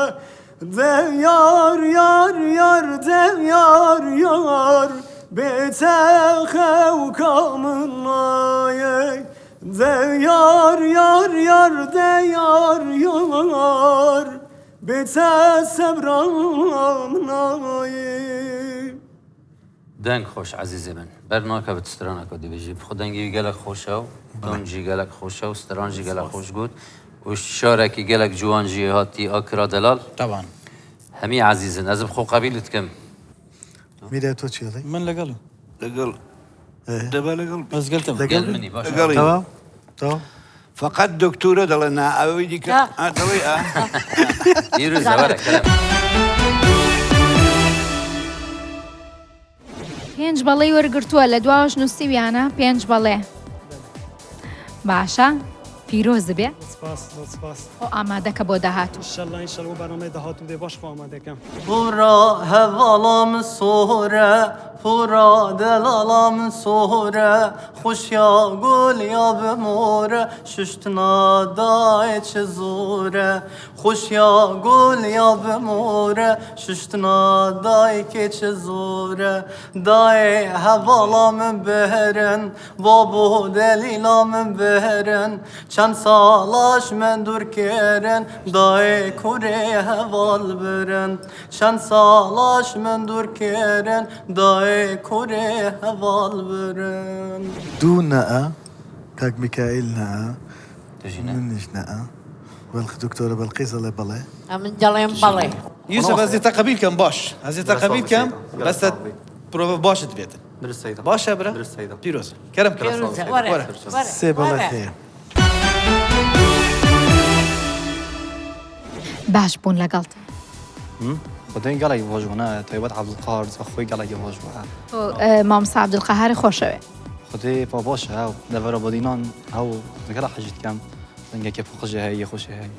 دە یار یار یار دە یار یار بێتە خەوکا من نایەی دە یار یار یار دە یار یار بێتە سەبرام نایەی. دەنگ خۆش عەزیزی من. بەر ناکەوت سترانەکە دەبێژی بخۆ دەنگی گەلەک خۆشە و دەنگی گەلەک خۆشە و سترانجی گەلەک خۆش گوت و شارێکی گەلەک جوانجی هاتی ئاکرا دەلال طبعا هەمی عەزیزن ئەز بخۆ قەبیلت کەم. میرا تۆ چی ئەڵێی؟ من لەگەڵم. لەگەڵ دەبا لەگەڵ بەس گەلتم. لەگەڵ منی باشە. لەگەڵی. تەواو تەواو. فقط دکتۆرە دەڵێ نا ئەوەی دیکە دەڵێ ئا. پیرۆزە وەرە کەرەم. پێنج بەڵێی وەرگرتووە لە دواوەش نووسیویانە پێنج بەڵێ باشە پیرۆز بێ. سپاس زۆر سپاس. خۆ ئامادەکە بۆ داهاتوو. ئینشەڵا ئینشەڵا بۆ بەرنامەی داهاتوو دێ باش خۆ ئامادەکەم. پورا هەڤاڵام سۆرە پورا دەلاڵام سۆرە خوشیا گۆلیا بمۆرە ششتنا دایێ چ زۆرە خوشیا گۆلیا بمۆرە ششتنا دایکێ چ زۆرە دایێ هەڤاڵام بهرن بابۆ دەلیلام بهرن چەند ساڵاش من دوورکردن دایێ کورێ هەڤاڵ برن چەند ساڵاش من دوورکردن دایێ کورێ هەڤاڵ برن. دوو نەئە کاک میکائیل نەئە منیش نەئە. بەڵخ دکتۆرە بەڵقیس ئەڵێ بەڵێ. ئەمن دەڵێم بەڵێ. یوسف ئەزێ تەقەبیل کەم باش ئەزێ تەقەبیل کەم بەس پرۆڤە باشت بێتن باشە برا پیرۆزە کەرم کە پیرۆزە وەرە وەرە وەرە سێ بەڵێ وەرە. هەیە. باش بوون لەگەڵت. خودای گەڵێکی خۆش بوو نا تایبەت عەبدولقاهار خۆی گەڵێکی خۆش بوو. تۆ مامۆستا عەبدولقەهاری خۆشەوێ. خودای پا باشە هەو دەڤەرە بۆدینان هەو گەلە حەجیت کەم دەنگەکێ پقژێ هەیە خۆشێ هەیە.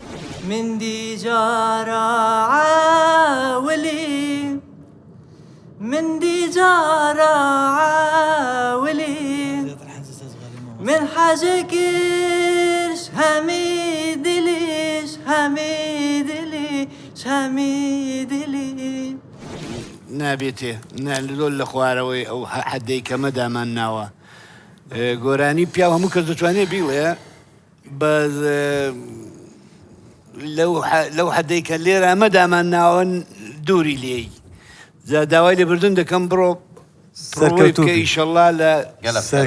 من دیجارا عاولی من دیجارا عاولی من حاجة كرش هەمی دلیش هەمی دلیش هەمی دلی. نابێتێ نا زۆر لە خوارەوەی ئەو حەدەی کەمە دامان ناوە. گۆرانی پیاو هەموو کەس دەتوانێت بیڵێ بەس لەو حەدەی کە لێرە ئەمە دامان ناوە دووری لێی. جا داوای لێبوردن دەکەم بڕۆ پڕۆی بکە ئیشەڵڵا لە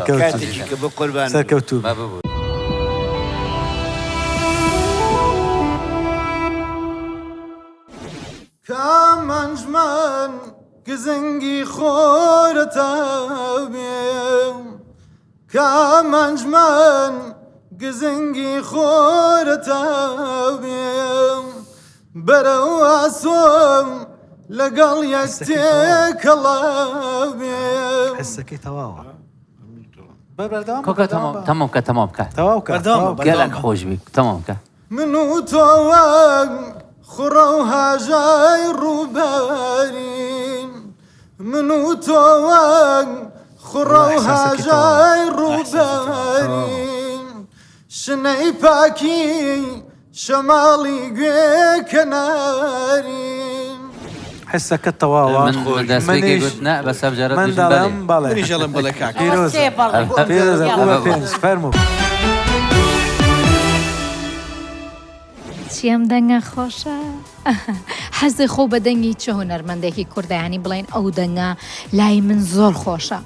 کاتێکی کە بۆ قوربان سەرکەوتوو. کام ئەنجومەن گزنگی خۆرەتە بێ کام ئەنجومەن گزنگی خۆرەتە بێ بەرەو ئاسۆم لەگەڵ یەک تێکەڵە بێ. حسەکەی تەواوە. کاکە تەمام تەمام کە تەمام کە تەواو کە گەلەک خۆش بی تەمام کە. من و تۆ وەک خوڕە و هاژای ڕووبارین من و تۆ وەک خوڕە و هاژای ڕووبارین شنەی پاکی شەماڵی گوێ کەنارین. حسەکە تەواوە. من دەستپێکی گوت نا بەس ئەم جارە من دژم دەڵێم بەڵێ. بەڵێ. منیش ئەڵێم بەڵێ کاکە. پیرۆزە. سێ بەڵێ. پیرۆزە بوو بە پێنج فەرموو. چی ئەم دەنگە خۆشە حەزی خۆ بە دەنگی چ هونەرمەندێکی کوردە یانی بڵێن ئەو دەنگە لای من زۆر خۆشە.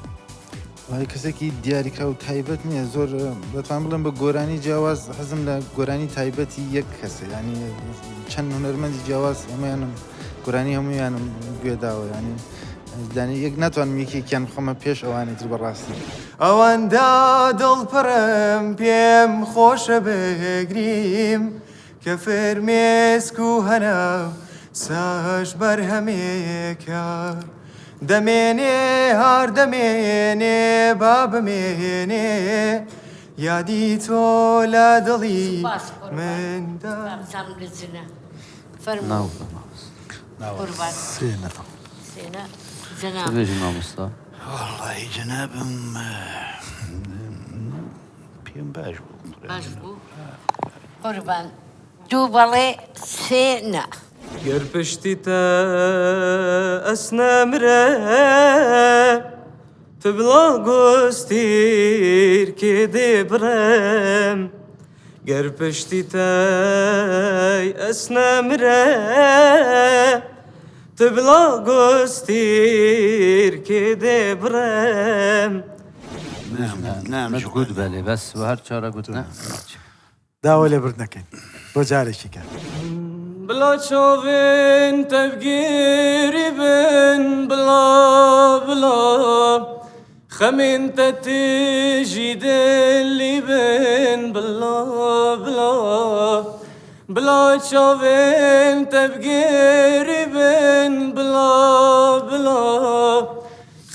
وەڵی کەسێکی دیاریکراو و تایبەت نییە زۆر دەتوانم بڵێم بە گۆرانی جیاواز حەزم لە گۆرانی تایبەتی یەک کەسە ینی چەند هونەرمەندی جیاواز هەمویانم گۆرانی هەمویانم گوێداوە ینی دانی یەک ناتوانم یەکێکیان بخەمە پێش ئەوانی تر بەڕاستی. ئەوەندە دڵپڕم پێم خۆشە بگریم کە فرمێسک و هەناو ساش بەرهەمێکە دەمێنێ هار دەمێنێ با بمێنێ یادی تۆ لە دڵی سوپاس قوربان. مندا. بابزانم لە جنە. فەرموو. قوربان. سێنە. سێنە. جەناب. چ بێژی مامۆستا؟ وەڵڵاهی جەنابم پێم باش بوو. باش بوو. قوربان. دوو بەڵێ سێ نا. گەر پشتی تە ئەسنەمرە تبڵا گۆستیر کێ دێ بڕم گەر پشتی تەی ئەسنەمرە تبڵا گۆستیر کێ دێ بڕم. نام گوت بەلێ بەس هەر چارە گوت نا. داوای لێبوردن ئەکەین بۆ جارێکی کە. بلا چاوێن تەڤگیری بن بلا بلا خەمێن تە تژی دلی بن بلا بلا بلا چاوێن تەڤگیری بن بلا بلا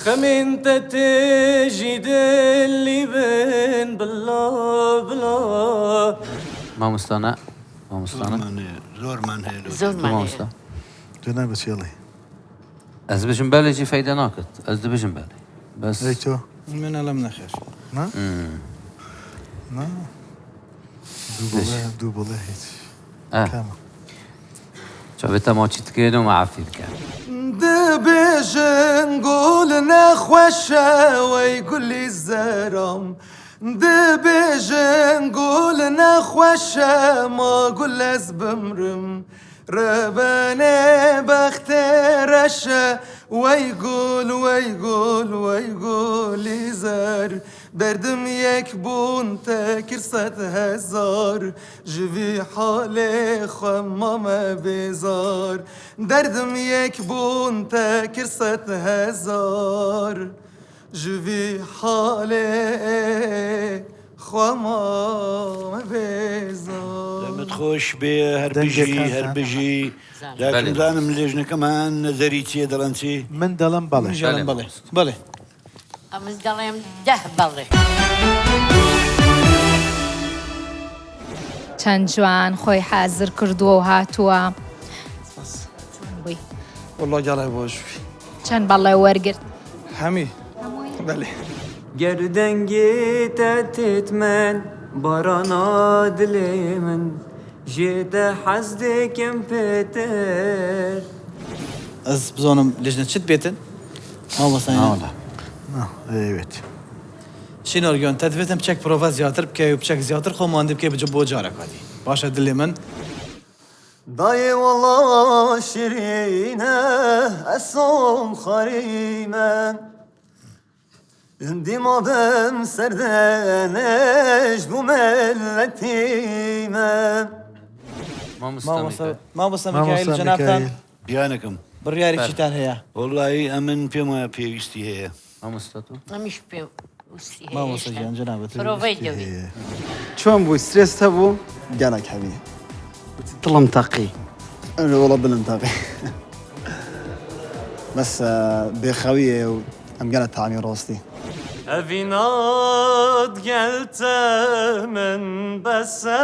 خەمێن تە تژی دلی بن بلا بلا. مامۆستا نا مامۆستا نا. زۆرمان هەیە لەو زۆرمان هەیە. مامۆستا. جەناب چی ئەڵێی؟ ئەز بژم بەلێ جی فەیدە ناکرد ئەز دبژم بەلێ بەس. ئەی تۆ؟ من ئەڵێم نەخێر. نا؟ نا؟ دوو بڵێ دوو بڵێ هیچ. کامە؟ چاوێتە ماچی تکێن و مەعەفی بکە. دەبێژن گوڵ نەخۆشە وەی گولی زەرام دەبێژن گوڵ نەخۆشە ما گول ئەز بمرم ڕەبەنێ بەختێ ڕەشە وەی گوڵ وەی گوڵ وەی گولی زەر دەردم یەک بوون تە کرد 100,000 ژ ڤی حالێ خۆم مامە بێزار دەردم یەک بوون تە کرد 100,000 ژ ڤی حالێ خۆم مامە بێزار. دەمت خۆش بێ هەر بژی هەر بژی. داکم بزانم لێژنەکەمان نەزەری چییە دەڵێن چی؟ من دەڵێم بەڵێ. منیش دەڵێم بەڵێ. بەڵێ. ئەمن دەڵێم 10 بەڵێ. چەند جوان خۆی حازر کردووە و هاتووە. چۆن بووی؟ وەڵا گەڵێ باش بووی. چەند بەڵێ وەرگرت؟ هەمی بەلێ. گەر دەنگێ تە تێت من بارانا دلێ من ژێ تە حەز دێکم پتر. ئەز بزانم لێژنە چت بێتن مامۆستا ناوەڵا ئەیەوێت. شینار گیان تە دڤێتن بچەک پرۆڤە زیاتر بکەی و بچەک زیاتر خۆ ماندی بکەی بجە بۆ جارەکادی باشە دلێ من. دایێ وەڵا شیرینە ئەسۆم خاریمە هندی مابم سەردەنش بوو ملەتیمە. مامۆستا مامۆستا میکائیل جەنابتان بیانەکەم بڕیاری چیتان هەیە؟ وەڵایی ئەمن پێم وایە پێویستی هەیە. مامۆستا تۆ؟ ئەمیش پێویستی هەیە. مامۆستا گیان جەنابت پرۆڤەی دەوێ. چۆن بووی سترێست هەبوو؟ گەلەک هەبی. وتی دڵم تەقی. ئەرێ وەڵا دلم تەقی. بەس بێخەویە و ئەم گەلە تامی ڕۆستی. ئەڤینات گەلتە من بەسە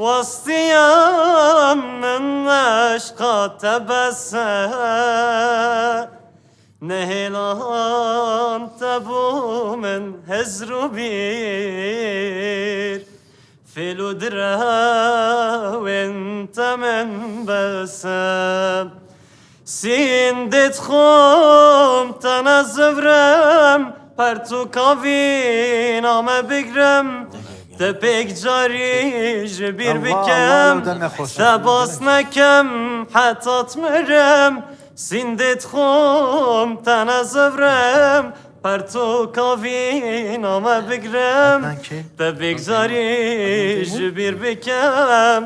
وەستیام من عەشقاتە بەسە نەهێڵان تە بۆ من هزر و بیر فێل و درەوێن تە من بەسە سیندت خۆم تەنە زڤرم پەرتوکاوی نامە بگرم تە پێک جاری ژ بیر بکەم تە باس نەکەم حەتات مرم سیندت خۆم تەنە زڤرم پەرتوکاوی نامە بگرم تە پێک جاری ژ بیر بکەم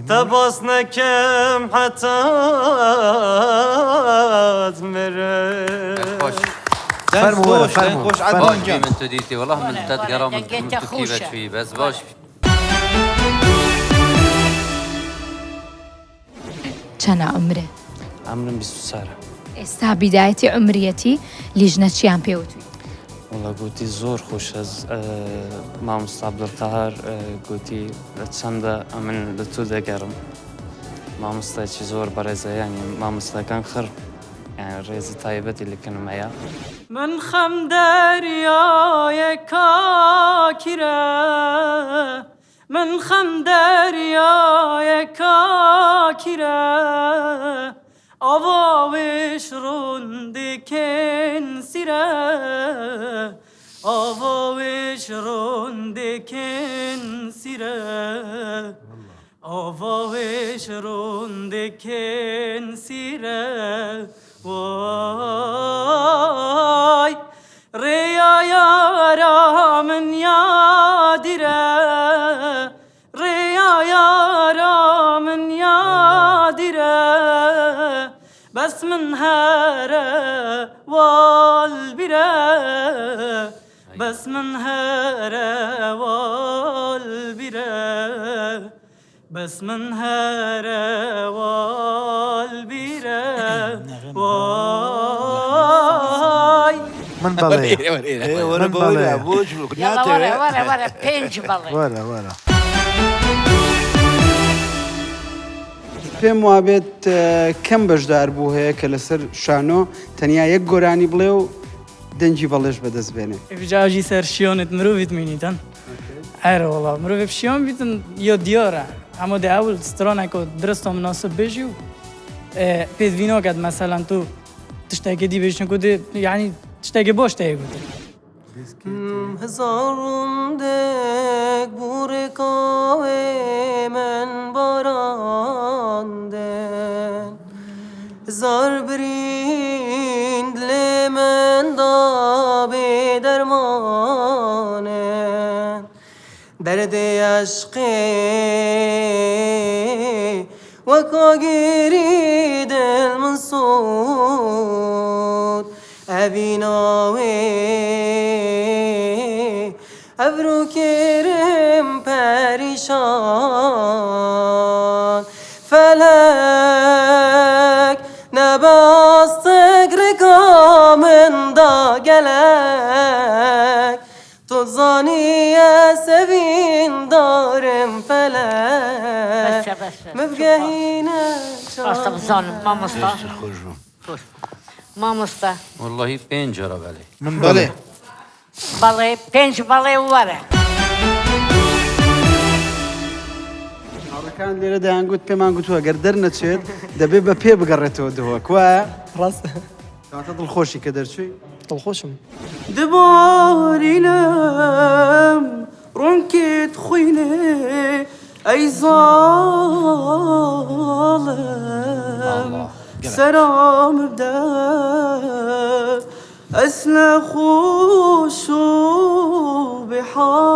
تە باس نەکەم حەتات مرم. فەرموو وەرە، فەرموو، باش فەرموو. بی من تو دیتی وەڵا من تەت گەڕام من دەنگێتە تو کیوە خۆشە. چوی بەس باش بی. چەنە عومرێ؟ عەمرم 24. ئێستا بیدایەتی عومریەتی لیژنە چیان پێ وتوی؟ وەڵا گوتی زۆر خۆشە مامۆستا عەبدولقەهار گوتی لە چەندە ئەمن لە تۆ دەگەڕم مامۆستایکی زۆر بەڕێزە یانی مامۆستاکان خڕ یانی ڕێزی تایبەتی لە کنم هەیە. من خەم دەریایە کاکیرە من خەم دەریایە کاکیرە ئاواوێش ڕوندێکێن سیرە ئاواوێش ڕوندێکێن سیرە ئاواوێش ڕوندێکێن سیرە وای ڕێیا یارا من یادیرە ڕێیا یارا من یادیرە بەس من هەرە والبیرە بەس من هەرە والبیرە بەس من هەرە والبیرە وای. من بەڵێ. وەرە من بەوەرە، بەڵێ. بۆچ یاڵا وەرە ناتەوێ؟ وەرە وەرە پێنج بەڵێ. وەرە وەرە. پێم وابێت کەم بەشدار بوو هەیە کە لەسەر شانۆ تەنیا یەک گۆرانی بڵێ و دەنگی بەڵێش بەدەست بێنێ. جاژی سەر شیۆنت مرۆڤت مینیتن ئەرە وەڵا مرۆڤ شیۆن بیتن یا دیارە ئەمە دە ئەول سترانێک و درستە مناسب بێژی و پێدوی ناکات مەسەلەن تو تشتێکی دی بێژن کو دێ یعنی تشتێکی باش تێ گوتن. هزار ڕوندێک بوو ڕێکاوێ من باراندن هزار برین لێ من دابێ دەردێ ئەشقێ وەک ئاگری دڵ من سووت ئەڤینا وێ ئەبرو کرم پەریشان فەلەک نەبەستک ڕێکا من دا گەلەک تۆ زانی ئەز ئەڤیندارم فەلەک بەسە بەسە مبگەهینە ڕاستە بزانم مامۆستا دەستت خۆش بوو. خۆش مامۆستا واللهی پێنج جارە بەلێ. من بەڵێ. بەڵێ پێنج بەڵێ وەرە. هاوڕێکان لێرە دەیانگوت پێمان گوتووە گەر دەرنەچێت دەبێ بە پێ بگەڕێتەوە دهۆک وایە؟ ڕاستە. کەواتە دڵخۆشی کە دەرچووی؟ دڵخۆشم. دبارینم ڕۆنکێت خوینێ ئەی زاڵم سەرام بدە ئەس لە خۆش و بێ حاڵم.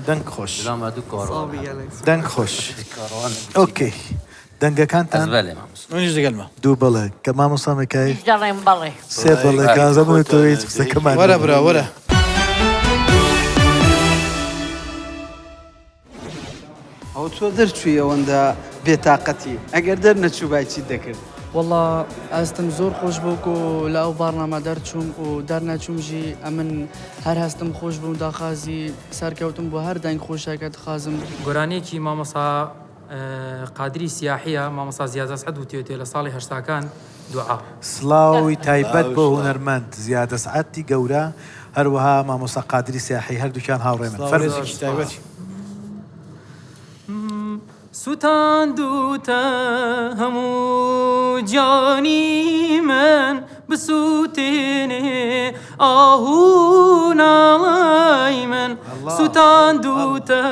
دەنگ خۆش دەنگ خۆش ئۆکەی دەنگەکانتان منیش دەگەلمە دوو بەڵێ کە مامۆستا میکایل منیش دەڵێم بەڵێ. سێ بەڵێ کازم و تۆ هیچ قسەکەمان وەرە برا وەرە. ئەوە تۆ دەرچووی ئەوەندە بێتاقەتی ئەگەر دەرنەچووبای چیت دەکرد؟ وەڵا هەستم زۆر خۆش بوو کو لە ئەو بارنامە دەرچووم و دەرنەچووم ژی ئەمن هەر هەستم خۆش بوو داخازی سەرکەوتم بۆ هەر دەنگ خۆشەکە دخازم. گۆرانیەکی مامۆستا قادری سیاحیە مامۆستا زیاد ئەسعەد وتویەتێ لە ساڵی هەشتاکان دوعا. سڵاوی تایبەت بۆ هونەرمەند زیاد ئەسعەدی گەورە هەروەها مامۆستا قادری سیاحی هەردووکیان هاوڕێ من فەرموو. سڵاو ڕێزێکی تایبەتی. سوتاندوتە هەموو گیانی من بسوتێنێ ئاه و ناڵەی من سوتاندوتە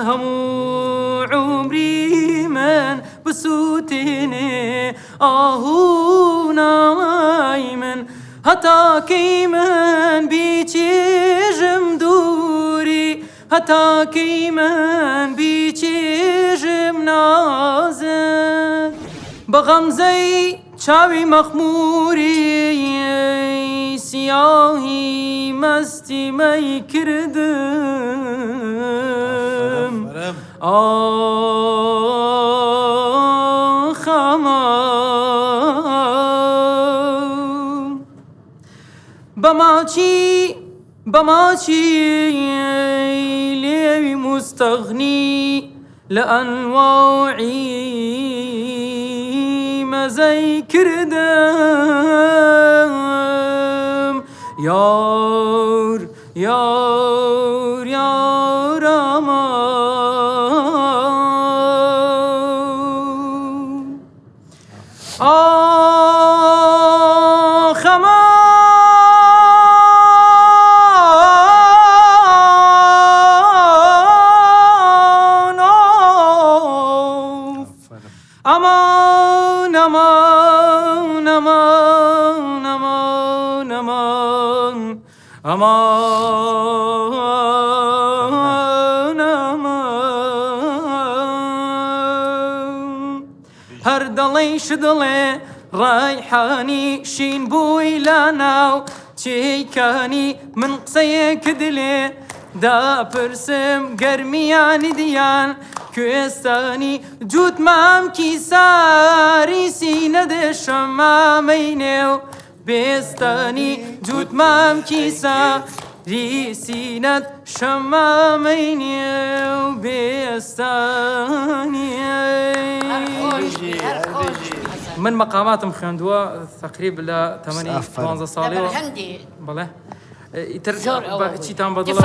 هەموو عومری من بسوتێنێ ئاه و ناڵەی من هەتا کەی من بیچێژم دووری هەتا کەی من بیچێژم نازت بە غەمزەی چاوی مەخموری سیاهی مەستی مەی کردم ئاخ ئەمان بە ماچی بە ماچی لێوی موستەغنی لە ئەنواعی مەزەی کردم یار یار یار ئەمان ئاخ ئەمان ئۆف ئەمان ئەمان ئەمان ئەمان ئەمان ئەمان ئەمان هەر دەڵێی شدڵێ ڕەیحانی شین بووی لە ناو چیکانی من قسەیەکت لێ دەپرسم گەرمیانی دیان کوێستانی جووت مامکی ساری سینە دێ شەمامەی نێو بێستانی جووت مامکی ساری سینەت شەمامەی نێو بێستانی. من مەقاماتم خوێندووە تەقریب لە تەمەنی 15 ساڵیەوە بەڵێ ئیتر چیتان بەدڵە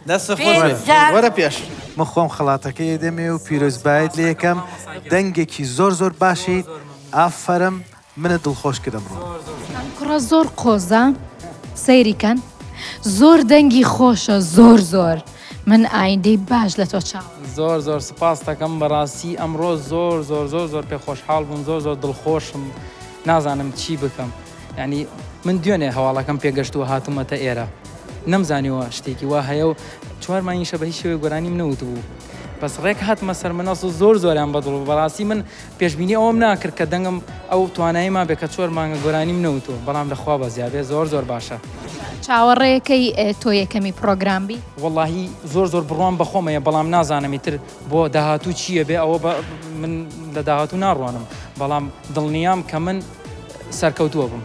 دەست خۆش وەرە پێش. من خۆم خەڵاتەکەی دەمێ و پیرۆزبایت لێ یەکەم دەنگێکی زۆر زۆر باشیت ئافەرم منت دڵخۆش کرد ئەمڕۆ. ئەم کوڕە زۆر قۆزە سەیری کەن زۆر دەنگی خۆشە زۆر زۆر من ئایندەی باش لە تۆ چاوەڕێم. زۆر زۆر سپاست دەکەم بەڕاستی ئەمڕۆ زۆر زۆر زۆر زۆر پێ خۆشحاڵ بووم زۆر زۆر دڵخۆشم نازانم چی بکەم یعنی. من دوێنێ هەواڵەکەم پێگەشتووە هاتوومەتە ئێرە نەمزانیوە شتێکی وا هەیە و چوار مانگیشە بە هیچ شێوەیەک گۆرانیم نەوتبوو بەس ڕێک هاتمە سەر منەس و زۆر زۆریان بەدڵ بوو بەڕاستی من پێشبینی ئەوەم ناکرد کە دەنگم ئەو توانایی مابێ کە چوار مانگە گۆرانیم نەوتووە بەڵام لە خوا بەزیابێ زۆر زۆر باشە. چاوەڕێکەی تۆ یەکەمی پڕۆگرام بی؟ وەڵاهی زۆر زۆر بڕوام بە خۆم هەیە بەڵام نازانم ئیتر بۆ داهاتوو چییە بێ ئەوە بە من لە داهاتوو ناڕوانم بەڵام دڵنیام کە من سەرکەوتووە بم.